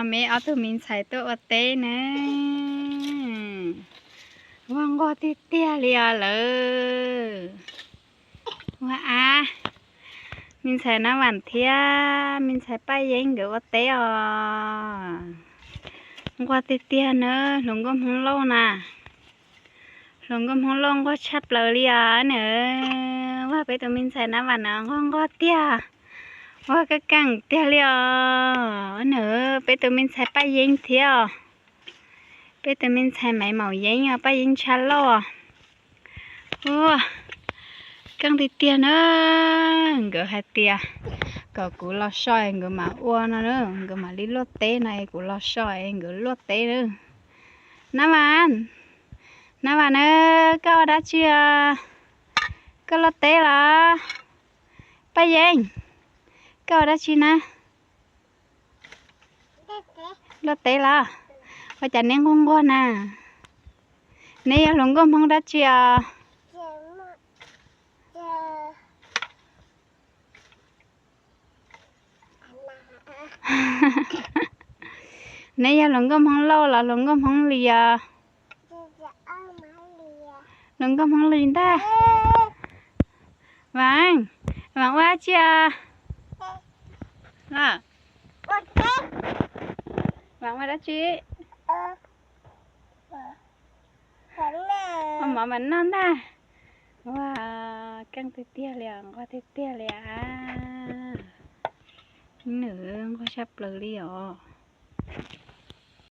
Me ob tug me ntxhais tuaj ua teb na. Ua nquag tiag tiag li os lawm. Ua ab, me ntxhais Nab Vam thiab me ntxhais Paj Yeeb nkawd ua teb os. Nquag tiag tiag na, hluas nkauj Hmoob Lauj na. Hluas nkauj Hmoob Lauj nquag tshaj plaws li os na. Ua peb tus me ntxhais Nab Vam na nquag nquag tiag. Ua kaj keej tiag li os na. Peb tus me ntxhais Paj Yeeb thiab os. Peb tus me ntxhais Maiv Maum Yeeb os, Paj Yeeb Tshaj Lauj os. Ua keej tiag tiag na. Nkawd hais tias kom kuv los so es nkawd mam ua no na, nkawd mam li luaj teb no es kuv los so es nkawd luaj teb na. Nab Vam, Nab Vam na, koj ua dab tsi os? Koj luaj teb los? Paj Yeeb, koj ua dab tsi na? Luaj teb los? Ua cas neb nquag nquag na? Neb yog hluas nkauj Hmoob dab tsi os? Neb yog hluas nkauj Hmoob Lauj los hluas nkauj Hmoob Lis os? Hluas nkauj Hmoob Lis ntag. Vam, Vam ua dab tsi os? Vam ua dab tsi? Ua mov mam noj ntag. Ua keej tiag tiag li os, nquag tiag tiag li as. Nws nquag tshaj plaws li os.